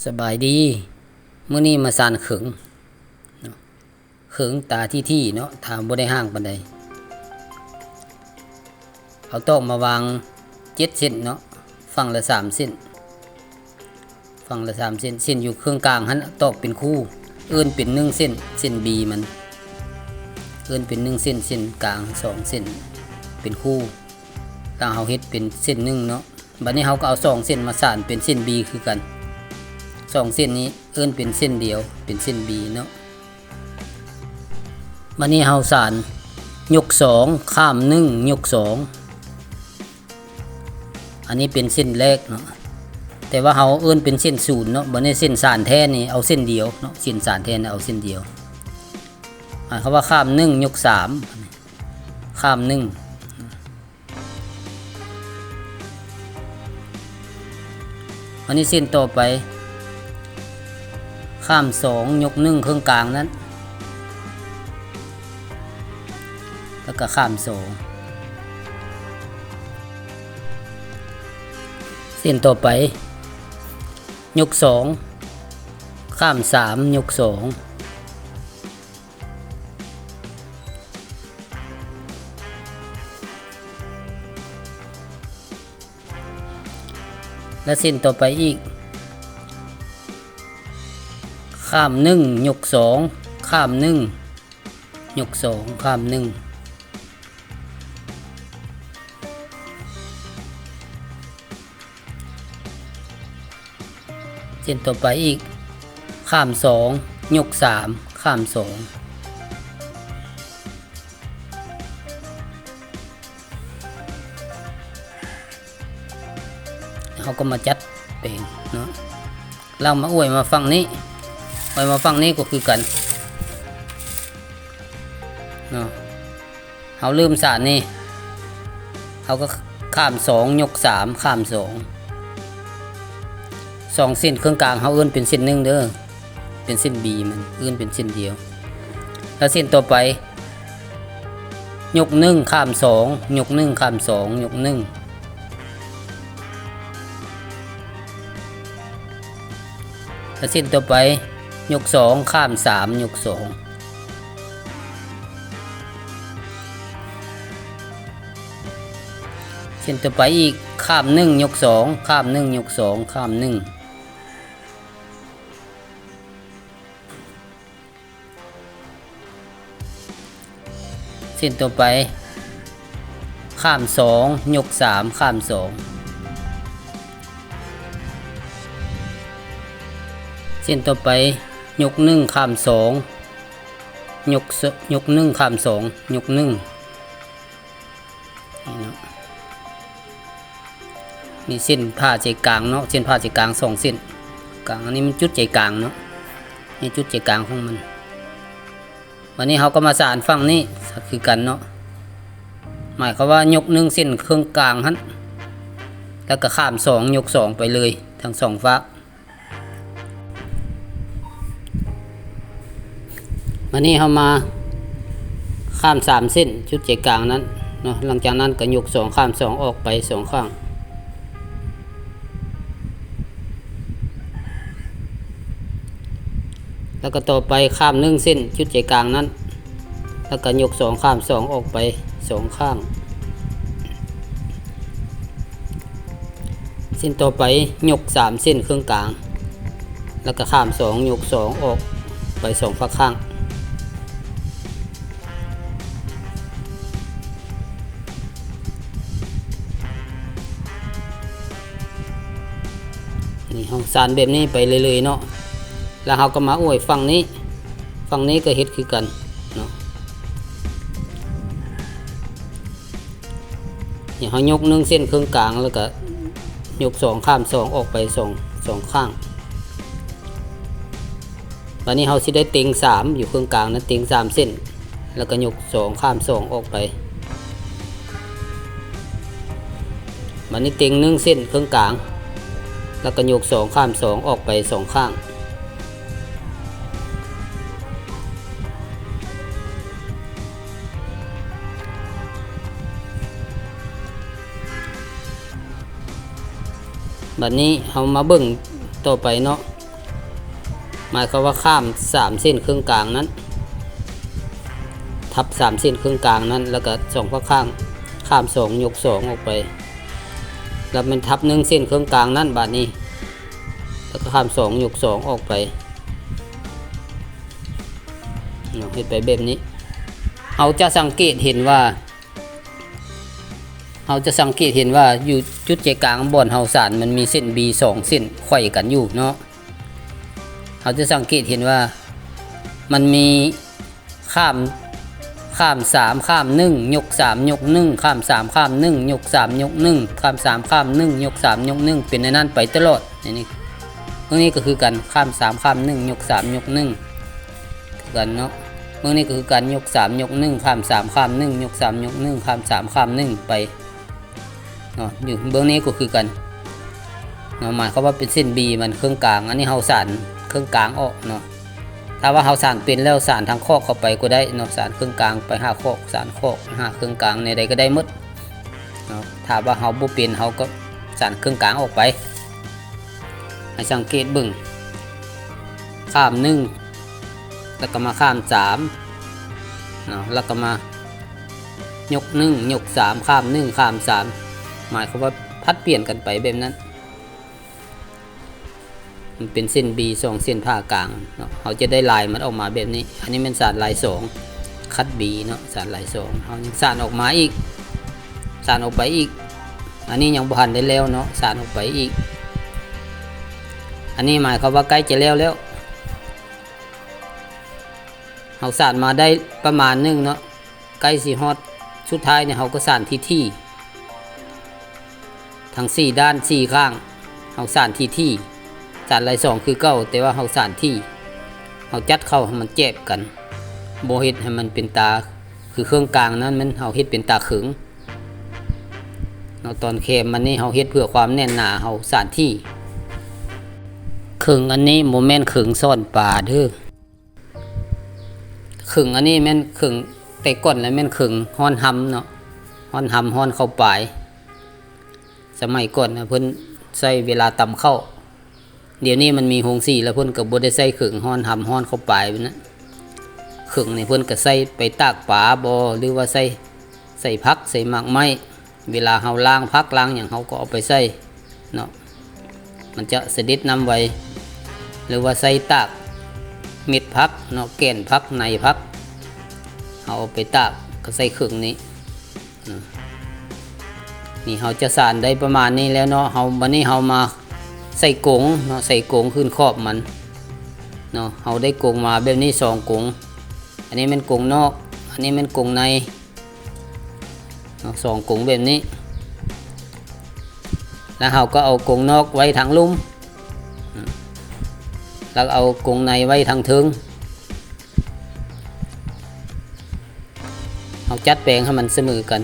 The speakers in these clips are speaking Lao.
ສະບາຍດີ ມື້ນີ້ມາສານເຂີງເນາະ ເຂີງຕາທີ່ໆເນາະ ຖ້າບໍ່ໄດ້ຫ່າງປານໃດ ເອົາຕອກມາວາງເຈັດເສັ້ນເນາະ ຝັ່ງລະສາມເສັ້ນ ຝັ່ງລະສາມເສັ້ນ ເສັ້ນຢູ່ເຄິ່ງກາງຫັ້ນຕອກເປັນຄູ່ ເອີ້ນເປັນໜຶ່ງເສັ້ນ ເສັ້ນບີມັນ ເອີ້ນເປັນໜຶ່ງເສັ້ນ ເສັ້ນກາງສອງເສັ້ນ ເປັນຄູ່ ແລ້ວເຮົາເຮັດເປັນເສັ້ນໜຶ່ງເນາະ. ບັດນີ້ເຮົາກໍເອົາສອງເສັ້ນມາສານເປັນເສັ້ນບີຄືກັນ ສອງເສັ້ນນີ້ເອີ້ນເປັນເສັ້ນດຽວ ເປັນເສັ້ນບີເນາະ. ບັດນີ້ເຮົາສານຍົກສອງ ຂ້າມໜຶ່ງ ຍົກສອງ ອັນນີ້ເປັນເສັ້ນແລກເນາະ ແຕ່ວ່າເຮົາເອີ້ນເປັນເສັ້ນສູນເນາະ. ບັດນີ້ເສັ້ນສານແທ້ນີ້ເອົາເສັ້ນດຽວເນາະ ເສັ້ນສານແທ້ນີ້ເອົາເສັ້ນດຽວ ໝາຍຄວາມວ່າຂ້າມໜຶ່ງ ຍົກສາມ ຂ້າມໜຶ່ງ ອັນນີ້ເສັ້ນຕໍ່ໄປ ຂ້າມສອງ ຍົກໜຶ່ງ ເຄິ່ງກາງນັ້ນ ແລ້ວກໍຂ້າມສອງ ເສັ້ນຕໍ່ໄປ ຍົກສອງ ຂ້າມສາມ ຍົກສອງ ແລະເສັ້ນຕໍ່ໄປອີກ ຂ້າມໜຶ່ງ ຍົກສອງ ຂ້າມໜຶ່ງ ຍົກສອງ ຂ້າມໜຶ່ງ ເສັ້ນຕໍ່ໄປອີກ ຂ້າມສອງ ຍົກສາມ ຂ້າມສອງ ເຮົາກໍມາຈັດແປງເນາະ ແລ້ວມາອວຍມາຝັ່ງນີ້ ອວຍມາຝັ່ງນີ້ກໍຄືກັນເນາະ. ເຮົາເລີ່ມສານນີ້ ເຮົາກໍຂ້າມສອງ ຍົກສາມ ຂ້າມສອງ ສອງເສັ້ນເຄິ່ງກາງ ເຮົາເອີ້ນເປັນເສັ້ນໜຶ່ງເດີ ເປັນເສັ້ນບີມັນ ເອີ້ນເປັນເສັ້ນດຽວ ແລ້ວເສັ້ນຕໍ່ໄປ ຍົກໜຶ່ງ ຂ້າມສອງ ຍົກໜຶ່ງ ຂ້າມສອງ ຍົກໜຶ່ງ ແລະເສັ້ນຕໍ່ໄປ ຍົກສອງ ຂ້າມສາມ ຍົກສອງ ເສັ້ນຕໍ່ໄປອີກ ຂ້າມໜຶ່ງ ຍົກສອງ ຂ້າມໜຶ່ງ ຍົກສອງ ຂ້າມໜຶ່ງ ເສັ້ນຕໍ່ໄປ ຂ້າມສອງ ຍົກສາມ ຂ້າມສອງ ເສັ້ນຕໍ່ໄປ ຍົກໜຶ່ງ ຂ້າມສອງ ຍົກ ຍົກໜຶ່ງ ຂ້າມສອງ ຍົກໜຶ່ງ ນີ້ເນາະ ມີເສັ້ນຜ່າໃຈກາງເນາະ ເສັ້ນຜ່າໃຈກາງສອງເສັ້ນ ກາງ ອັນນີ້ມັນຈຸດໃຈກາງເນາະ ນີ້ຈຸດໃຈກາງຂອງມັນ. ບັດນີ້ເຮົາກໍມາສານຝັ່ງນີ້ຄືກັນເນາະ ໝາຍຄວາມວ່າຍົກໜຶ່ງເສັ້ນເຄິ່ງກາງຫັ້ນ ແລ້ວກໍຂ້າມສອງ ຍົກສອງໄປເລີຍທັງສອງຟາກ. ບັດນີ້ເຮົາມາຂ້າມສາມເສັ້ນຈຸດໃຈກາງນັ້ນເນາະ ຫຼັງຈາກນັ້ນກໍຍົກສອງ ຂ້າມສອງ ອອກໄປສອງຂ້າງ ແລ້ວກໍຕໍ່ໄປຂ້າມໜຶ່ງເສັ້ນຈຸດໃຈກາງນັ້ນ ແລ້ວກໍຍົກສອງ ຂ້າມສອງ ອອກໄປສອງຂ້າງ. ເສັ້ນຕໍ່ໄປຍົກສາມເສັ້ນເຄິ່ງກາງ ແລ້ວກໍຂ້າມສອງ ຍົກສອງ ອອກໄປສອງຟາກຂ້າງ. ນີ້ເຮົາສານແບບນີ້ໄປເລື້ອຍໆເນາະ ແລ້ວເຮົາກໍມາອວຍຝັ່ງນີ້ ຝັ່ງນີ້ກໍເຮັດຄືກັນເນາະ. ນີ້ເຮົາຍົກໜຶ່ງເສັ້ນເຄິ່ງກາງ ແລ້ວກໍຍົກສອງ ຂ້າມສອງ ອອກໄປສອງ ສອງຂ້າງ. ບາດນີ້ເຮົາຊິໄດ້ເຕັງສາມຢູ່ເຄິ່ງກາງນະ ເຕັງສາມເສັ້ນ ແລ້ວກໍຍົກສອງ ຂ້າມສອງ ອອກໄປ. ບາດນີ້ເຕັງໜຶ່ງເສັ້ນເຄິ່ງກາງ ແລ້ວກໍຍົກສອງ ຂ້າມສອງ ອອກໄປສອງຂ້າງ. ບາດນີ້ເຮົາມາເບິ່ງຕໍ່ໄປເນາະ ໝາຍຄວາມວ່າຂ້າມສາມເສັ້ນເຄິ່ງກາງນັ້ນ ທັບສາມເສັ້ນເຄິ່ງກາງນັ້ນ ແລ້ວກໍສອງພາກຂ້າງ ຂ້າມສອງຍົກສອງອອກໄປ ແລ້ວແມ່ນທັບໜຶ່ງເສັ້ນເຄິ່ງກາງນັ້ນ ບາດນີ້ ແລ້ວກໍຂ້າມສອງຍົກສອງອອກໄປເນາະ ເຮັດໄປແບບນີ້ ເຮົາຈະສັງເກດເຫັນວ່າ ເຮົາຈະສັງເກດເຫັນວ່າຢູ່ຈຸດໃຈກາງບ່ອນເຮົາສານ ມັນມີເສັ້ນບີສອງເສັ້ນໄຂວ້ກັນຢູ່ເນາະ. ເຮົາຈະສັງເກດເຫັນວ່າມັນມີຂ້າມ ຂ້າມສາມ ຂ້າມໜຶ່ງ ຍົກສາມ ຍົກໜຶ່ງ ຂ້າມສາມ ຂ້າມໜຶ່ງ ຍົກສາມ ຍົກໜຶ່ງ ຂ້າມສາມ ຂ້າມໜຶ່ງ ຍົກສາມ ຍົກໜຶ່ງ ເປັນແນວນັ້ນໄປຕະຫຼອດ. ນີ້ ເບື້ອງນີ້ກໍຄືກັນ ຂ້າມສາມ ຂ້າມໜຶ່ງ ຍົກສາມ ຍົກໜຶ່ງ ຄືກັນເນາະ. ເບື້ອງນີ້ກໍຄືກັນ ຍົກສາມ ຍົກໜຶ່ງ ຂ້າມສາມ ຂ້າມໜຶ່ງ ຍົກສາມ ຍົກໜຶ່ງ ຂ້າມສາມ ຂ້າມໜຶ່ງ ໄປເນາະ. ຢູ່ເບື້ອງນີ້ກໍຄືກັນເນາະ ໝາຍຄວາມວ່າເປັນເສັ້ນບີມັນເຄິ່ງກາງ. ອັນນີ້ເຮົາສານເຄິ່ງກາງອອກເນາະ. ຖ້າວ່າເຮົາສານເປັນແລ້ວ ສານທາງຂອບເຂົ້າໄປກໍໄດ້ເນາະ ສານເຄິ່ງກາງໄປຫາຂອບ ສານຂອບຫາເຄິ່ງກາງ ແນວໃດກໍໄດ້ໝົດເນາະ. ຖ້າວ່າເຮົາບໍ່ເປັນ ເຮົາກໍສານເຄິ່ງກາງອອກໄປ. ໃຫ້ສັງເກດເບິ່ງ ຂ້າມໜຶ່ງ ແລ້ວກໍມາຂ້າມສາມເນາະ ແລ້ວກໍມາຍົກໜຶ່ງ ຍົກສາມ ຂ້າມໜຶ່ງ ຂ້າມສາມ ໝາຍຄວາມວ່າຜັດປ່ຽນກັນໄປແບບນັ້ນ. ມັນເປັນເສັ້ນບີສອງເສັ້ນຜ່າກາງເນາະ ເຮົາຈະໄດ້ລາຍມັນອອກມາແບບນີ້. ອັນນີ້ແມ່ນສານລາຍສອງ ຄັດບີເນາະ ສານລາຍສອງ ເຮົາຍັງສານອອກມາອີກ ສານອອກໄປອີກ. ອັນນີ້ຍັງບໍ່ທັນໄດ້ແລ້ວເນາະ ສານອອກໄປອີກ. ອັນນີ້ໝາຍຄວາມວ່າໃກ້ຈະແລ້ວແລ້ວ ເຮົາສານມາໄດ້ປະມານໜຶ່ງເນາະ ໃກ້ຊິຮອດສຸດທ້າຍນີ້ ເຮົາກໍສານຖີ່ໆ ທັງສີ່ດ້ານສີ່ຂ້າງ ເຮົາສານຖີ່ໆ ສານລາຍສອງຄືເກົ່າ ແຕ່ວ່າເຮົາສານຖີ່ ເຮົາຈັດເຂົ້າໃຫ້ມັນແຈບກັນ ບໍ່ເຮັດໃຫ້ມັນເປັນຕາ ຄືເຄິ່ງກາງນັ້ນ ແມ່ນເຮົາເຮັດເປັນຕາເຄິ່ງເນາະ. ຕອນແຄມມັນນີ້ ເຮົາເຮັດເພື່ອຄວາມແໜ້ນໜາ ເຮົາສານຖີ່. ເຄິ່ງອັນນີ້ບໍ່ແມ່ນເຄິ່ງຊ້ອນປາເດີ້. ເຄິ່ງອັນນີ້ແມ່ນເຄິ່ງ ແຕ່ກ່ອນລະແມ່ນເຄິ່ງຮ້ອນຮຳເນາະ ຮ້ອນຮຳ ຮ້ອນເຂົ້າປາຍ. ສະໄໝກ່ອນນະ ເພິ່ນໃຊ້ເວລາຕຳເຂົ້າ. ດຽວນີ້ມັນມີໂຮງສີແລ້ວ ເພິ່ນກໍບໍ່ໄດ້ໃຊ້ເຄິ່ງຮ້ອນຮຳ ຮ້ອນເຂົ້າປາຍແບບນັ້ນ. ເຄິ່ງນີ້ເພິ່ນກໍໃຊ້ໄປຕາກປາບໍ ຫຼືວ່າໃຊ້ ໃສ່ຜັກ ໃສ່ໝາກໄມ້. ເວລາເຮົາລ້າງຜັກລ້າງຫຍັງ ເຮົາກໍເອົາໄປໃສ່ເນາະ ມັນຈະສະເດັດນ້ຳໄວ. ຫຼືວ່າໃສ່ຕາກເມັດຜັກເນາະ ແກ່ນຜັກ ໃນຜັກ ເຮົາເອົາໄປຕາກ ກໍໃສ່ເຄິ່ງນີ້. ນີ້ເຮົາຈະສານໄດ້ປະມານນີ້ແລ້ວເນາະ. ເຮົາ ບັດນີ້ເຮົາມາໃສ່ກົງເນາະ ໃສ່ກົງຂຶ້ນຂອບມັນເນາະ. ເຮົາໄດ້ກົງມາແບບນີ້ສອງກົງ ອັນນີ້ແມ່ນກົງນອກ ອັນນີ້ແມ່ນກົງໃນເນາະ ສອງກົງແບບນີ້. ແລ້ວເຮົາກໍເອົາກົງນອກໄວ້ທາງລຸ່ມ ແລ້ວເອົາກົງໃນໄວ້ທາງເທິງ. ເຮົາຈັດແປງໃຫ້ມັນສະເໝີກັນ.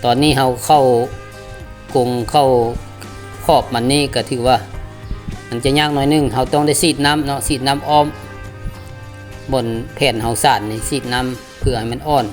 ຕອນນີ້ເຮົາເຂົ້າກົງ ເຂົ້າຂອບມັນນີ້ ກໍຖືວ່າມັນຈະຍາກໜ້ອຍໜຶ່ງ. ເຮົາຕ້ອງໄດ້ສີດນ້ຳເນາະ ສີດນ້ຳອ້ອມບ່ອນແຜ່ນເຮົາສານນີ້ ສີດນ້ຳເພື່ອໃຫ້ມັນອ່ອນ.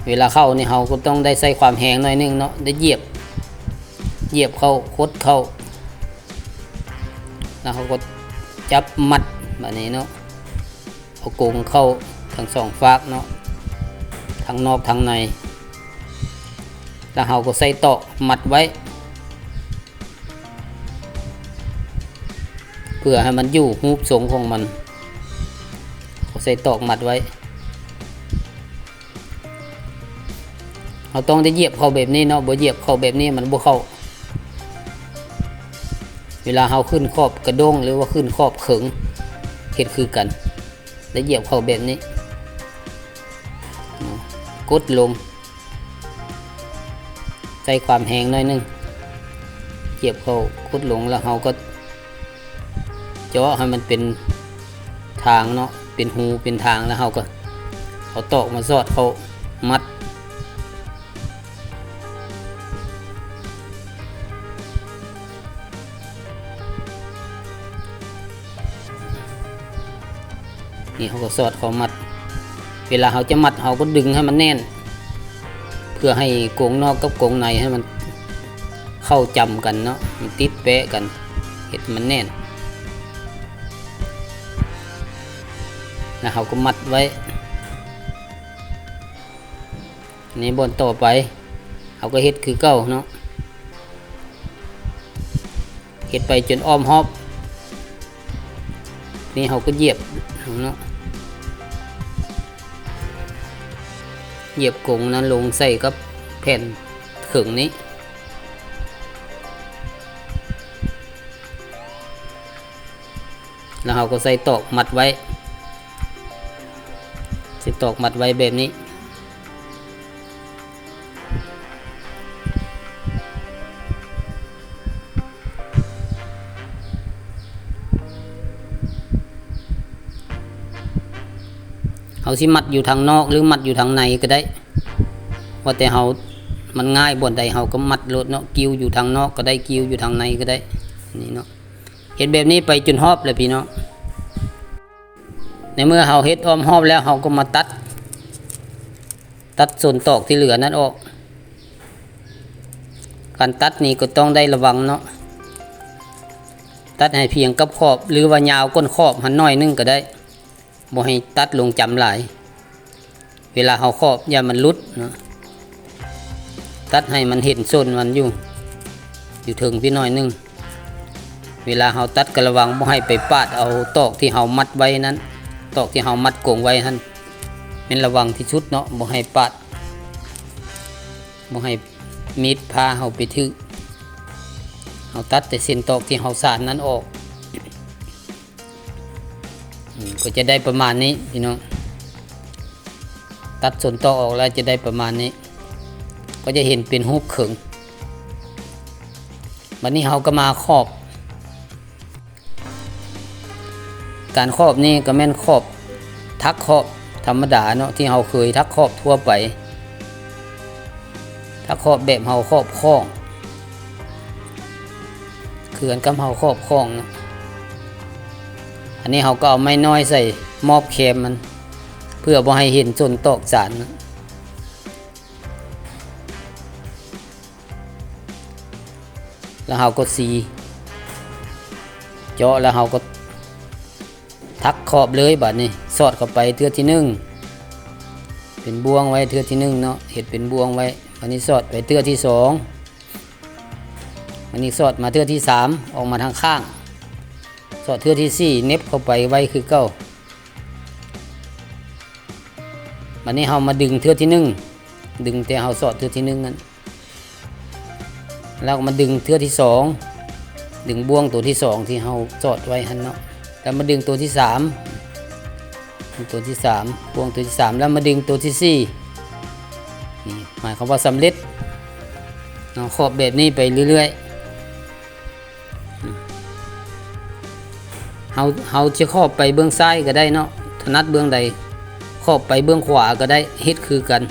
ເວລາເຂົ້ານີ້ ເຮົາກໍຕ້ອງໄດ້ໃຊ້ຄວາມແຮງໜ້ອຍໜຶ່ງເນາະ ໄດ້ຢຽບ ຢຽບເຂົ້າ ກົດເຂົ້າ ແລ້ວເຮົາກໍຈັບມັດ ບາດນີ້ເນາະ. ເອົາກົງເຂົ້າທັງສອງຟາກເນາະ ທັງນອກທັງໃນ ແລ້ວເຮົາກໍໃສ່ຕອກມັດໄວ້ ເພື່ອໃຫ້ມັນຢູ່ຮູບຊົງຂອງມັນ ເຮົາໃສ່ຕອກມັດໄວ້. ເຮົາຕ້ອງໄດ້ຢຽບເຂົ້າແບບນີ້ເນາະ ບໍ່ຢຽບເຂົ້າແບບນີ້ມັນບໍ່ເຂົ້າ. ເວລາເຮົາຂຶ້ນຂອບກະດ້ງ ຫຼືວ່າຂຶ້ນຂອບເຄິ່ງ ເຮັດຄືກັນ ໄດ້ຢຽບເຂົ້າແບບນີ້ ກົດລົງ ໃຊ້ຄວາມແຮງໜ້ອຍໜຶ່ງ ຢຽບເຂົ້າ ກົດລົງ ແລ້ວເຮົາກໍ ເຈາະໃຫ້ມັນເປັນທາງເນາະ ເປັນຮູເປັນທາງ ແລ້ວເຮົາກໍເອົາຕອກມາສອດເຂົ້າມັດ. ນີ້ເຮົາກໍສອດເຂົ້າມັດ ເວລາເຮົາຈະມັດ ເຮົາກໍດຶງໃຫ້ມັນແໜ້ນ ເພື່ອໃຫ້ກົງນອກກັບກົງໃນໃຫ້ມັນ ເຂົ້າຈຳກັນເນາະ ມັນຕິດແປະກັນ ເຮັດມັນແໜ້ນ ແລ້ວເຮົາກໍມັດໄວ້. ນີ້ບ່ອນຕໍ່ໄປ ເຮົາກໍເຮັດຄືເກົ່າເນາະ ເຮັດໄປຈົນອ້ອມຮອບ ນີ້ເຮົາກໍຢຽບເນາະ ຢຽບກົງນັ້ນລົງໃສ່ກັບແຜ່ນເຄິ່ງນີ້ ແລ້ວເຮົາກໍໃສ່ຕອກມັດໄວ້ ໃສ່ຕອກມັດໄວ້ແບບນີ້. ເຮົາຊິມັດຢູ່ທາງນອກ ຫຼື ມັດຢູ່ທາງໃນກໍໄດ້ ວ່າແຕ່ເຮົາ ມັນງ່າຍບ່ອນໃດເຮົາກໍມັດໂລດເນາະ ກິ້ວຢູ່ທາງນອກກໍໄດ້ ກິ້ວຢູ່ທາງໃນກໍໄດ້ ນີ້ເນາະ. ເຮັດແບບນີ້ໄປຈົນຮອບແຫຼະພີ່ນ້ອງ. ໃນເມື່ອເຮົາເຮັດອ້ອມຮອບແລ້ວ ເຮົາກໍມາຕັດ ຕັດສ່ວນຕອກທີ່ເຫຼືອນັ້ນອອກ. ການຕັດນີ້ກໍຕ້ອງໄດ້ລະວັງເນາະ ຕັດໃຫ້ພຽງກັບຂອບ ຫຼືວ່າຍາວກົ້ນຂອບຫັ້ນໜ້ອຍໜຶ່ງກໍໄດ້ ບໍ່ໃຫ້ຕັດລົງຈຳຫຼາຍ. ເວລາເຮົາຂອບ ຢ່າມັນຫຼຸດເນາະ ຕັດໃຫ້ມັນເຫັນສົ້ນມັນຢູ່ ຢູ່ເທິງພີ້ໜ້ອຍໜຶ່ງ. ເວລາເຮົາຕັດກໍລະວັງບໍ່ໃຫ້ໄປປາດເອົາຕອກທີ່ເຮົາມັດໄວ້ນັ້ນ ຕອກທີ່ເຮົາມັດກົງໄວ້ຫັ້ນ ແມ່ນລະວັງທີ່ສຸດເນາະ ບໍ່ໃຫ້ປາດ ບໍ່ໃຫ້ມີດພ້າເຮົາໄປຖືກ. ເຮົາຕັດແຕ່ເສັ້ນຕອກທີ່ເຮົາສານນັ້ນອອກ ອືມ ກໍຈະໄດ້ປະມານນີ້ພີ່ນ້ອງ ຕັດສ່ວນຕອກອອກແລ້ວຈະໄດ້ປະມານນີ້ ກໍຈະເຫັນເປັນຮູບເຄິ່ງ. ບັດນີ້ເຮົາກໍມາຂອບ ການຂອບນີ້ກໍແມ່ນຂອບ ຖັກຂອບທຳມະດາເນາະ ທີ່ເຮົາເຄີຍຖັກຂອບທົ່ວໄປ ຖັກຂອບແບບເຮົາຂອບຂອງ ຄືກັນກັບເຮົາຂອບຂອງເນາະ. ອັນນີ້ເຮົາກໍເອົາໄມ້ນ້ອຍໃສ່ມອບແຄມມັນ ເພື່ອບໍ່ໃຫ້ເຫັນສົ້ນຕອກສານເນາະ. ແລ້ວເຮົາກໍສີ ເຈາະແລ້ວເຮົາກໍຖັກຂອບເລີຍ. ບາດນີ້ສອດເຂົ້າໄປເທື່ອທີໜຶ່ງ ເປັນບ່ວງໄວ້ເທື່ອທີໜຶ່ງເນາະ ເຮັດເປັນບ່ວງໄວ້. ບາດນີ້ສອດໄປເທື່ອທີສອງ ບາດນີ້ສອດມາເທື່ອທີສາມ ອອກມາທາງຂ້າງ ສອດເທື່ອທີສີ່ເໜັບເຂົ້າໄປໄວ້ຄືເກົ່າ. ບາດນີ້ເຮົາມາດຶງເທື່ອທີໜຶ່ງ ດຶງແຕ່ເຮົາສອດເທື່ອທີໜຶ່ງນັ້ນ ແລ້ວມາດຶງເທື່ອທີສອງ ດຶງບ່ວງໂຕທີສອງທີ່ເຮົາສອດໄວ້ຫັ້ນເນາະ ແລ້ວມາດຶງໂຕທີສາມ ໂຕທີສາມ ບ່ວງໂຕທີສາມ ແລ້ວມາດຶງໂຕທີສີ່ ນີ້ໝາຍຄວາມວ່າສຳເລັດເນາະ. ຂອບແບບນີ້ໄປເລື້ອຍໆ ເຮົາ ເຮົາຈະຂອບໄປເບື້ອງຊ້າຍກໍໄດ້ເນາະ ຖະໜັດເບື້ອງໃດ ຂອບໄປເບື້ອງຂວາກໍໄດ້ ເຮັດຄືກັນ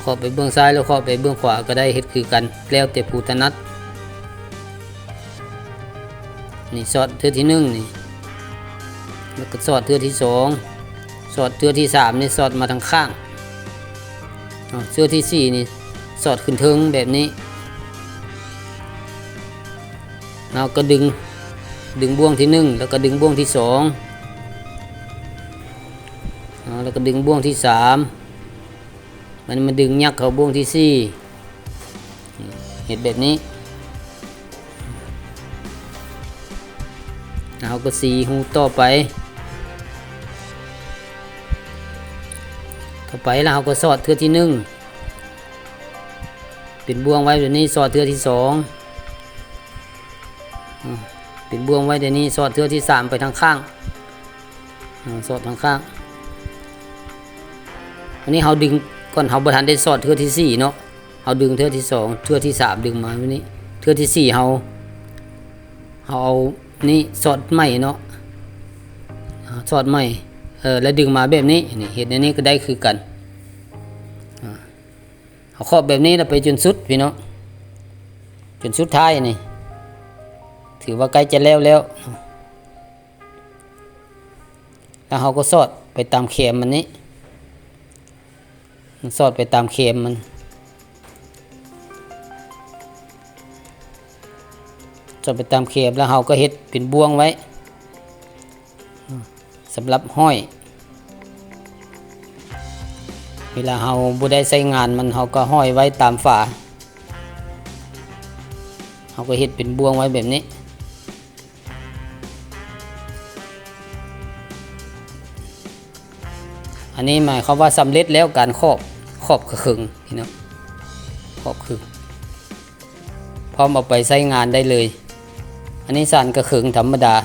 ຂອບໄປເບື້ອງຊ້າຍ ແລ້ວຂອບໄປເບື້ອງຂວາກໍໄດ້ ເຮັດຄືກັນ ແລ້ວແຕ່ຜູ້ຖະໜັດ. ນີ້ສອດເທື່ອທີໜຶ່ງນີ້ ແລ້ວກໍສອດເທື່ອທີສອງ ສອດເທື່ອທີສາມນີ້ ສອດມາທາງຂ້າງ ເນາະ ເທື່ອທີສີ່ນີ້ ສອດຂຶ້ນເທິງແບບນີ້ ເຮົາກໍດຶງ ດຶງບ່ວງທີໜຶ່ງ ແລ້ວກໍດຶງບ່ວງທີສອງ ເນາະ ແລ້ວກໍດຶງບ່ວງທີສາມ ມັນມາດຶງຍັກເຂົ້າບ່ວງທີສີ່ ເຮັດແບບນີ້ ແລ້ວເຮົາກໍສີຮູບຕໍ່ໄປ ຕໍ່ໄປແລ້ວເຮົາກໍສອດເທື່ອທີໜຶ່ງ ເປັນບ່ວງໄວ້ແບບນີ້ ສອດເທື່ອທີສອງ ອືມ ເປັນບ່ວງໄວ້ແບບນີ້ ສອດເທື່ອທີສາມໄປທາງຂ້າງ ອືມ ສອດທາງຂ້າງ. ອັນນີ້ເຮົາດຶງກ່ອນ ເຮົາບໍ່ທັນໄດ້ສອດເທື່ອທີສີ່ເນາະ ເຮົາດຶງເທື່ອທີສອງ ເທື່ອທີສາມດຶງມາແບບນີ້ ເທື່ອທີສີ່ເຮົາ ເຮົາເອົານີ້ສອດໃໝ່ເນາະ ສອດໃໝ່ ເອີ ແລ້ວດຶງມາແບບນີ້ ນີ້ ເຮັດແນວນີ້ກໍໄດ້ຄືກັນ ອາ ເຮົາຂອບແບບນີ້ແລ້ວໄປຈົນສຸດພີ່ນ້ອງ ຈົນສຸດທ້າຍນີ້ ຖືວ່າໃກ້ຈະແລ້ວແລ້ວ ແລ້ວເຮົາກໍສອດໄປຕາມແຄມມັນນີ້ ມັນສອດໄປຕາມແຄມມັນ ໄປຕາມແຄມ ແລ້ວເຮົາກໍເຮັດເປັນບ່ວງໄວ້ ສຳລັບຫ້ອຍ ເວລາເຮົາບໍ່ໄດ້ໃຊ້ງານມັນ ເຮົາກໍຫ້ອຍໄວ້ຕາມຝາ ເຮົາກໍເຮັດເປັນບ່ວງໄວ້ແບບນີ້. ອັນນີ້ໝາຍຄວາມວ່າສຳເລັດແລ້ວການຂອບ ຂອບກະເຄິ່ງພີ່ນ້ອງ ຂອບເຄິ່ງ ພ້ອມເອົາໄປໃຊ້ງານໄດ້ເລີຍ. ອັນນີ້ສານກະເຄິ່ງທຳມະດາ